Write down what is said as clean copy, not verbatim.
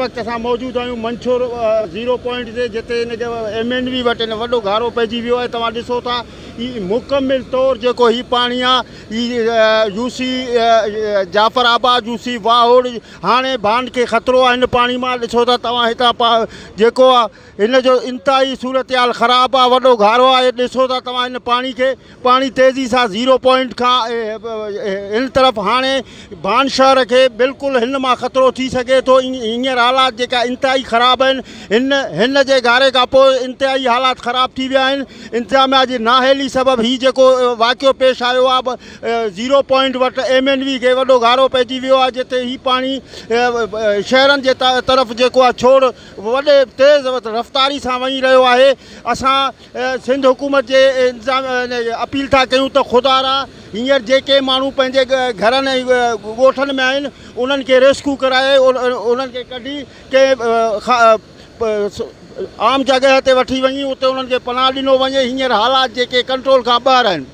وقت اسان موجود آهيون منڇور زيرو پوائنٽ تي جتي هن جي ايم اين وي وٽ هن وڏو گهارو پئجي ويو آهي توهان ڏسو ٿا هي مڪمل طور جيڪو هي پاڻي آهي هي U C Jafarabad U C Vahor هاڻي ڀان کي خطرو آهي هن پاڻي مان ڏسو ٿا توهان هتان جيڪو آهي هن جو انتهائي صورتحال خراب آ وڏو گهارو آهي ڏسو ٿا توهان هن پاڻي کي پاڻي تيزي سان زيرو پوائنٽ کان هن طرف هاڻي ڀان شهر کي بلڪل هن مان خطرو ٿي سگهي ٿو هينئر حالات جيڪا انتهائي خراب آهن هن هن جي گهاري کان پوء انتهائي حالات خراب ٿي ويا آهن انتظاميا جي نااهلي سبب هي جيڪو واقعو پيش آيو آ زيرو پوائنٽ وٽ ايم اين وي کي وڏو گهارو پئجي ويو آ جتي هي پاڻي شهرن جي طرف جيڪو آ ڇوڙ وڏي تيز رفتاري سان وڃي رهيو آهي اسان سنڌ حڪومت جي انتظام اپيل ٿا ڪيون ته خدا را هينئر جيڪي ماڻهو پنهنجي گهرن ۽ ڳوٺن ۾ آهن انهن کي ريسڪيو ڪرائي انهن کي ڪڍي ڪنهن عام جڳهه تي وٺي وڃي اتي انهن کي پناهه ڏنو وڃي هينئر حالات جيڪي ڪنٽرول کان ٻاهر آهن.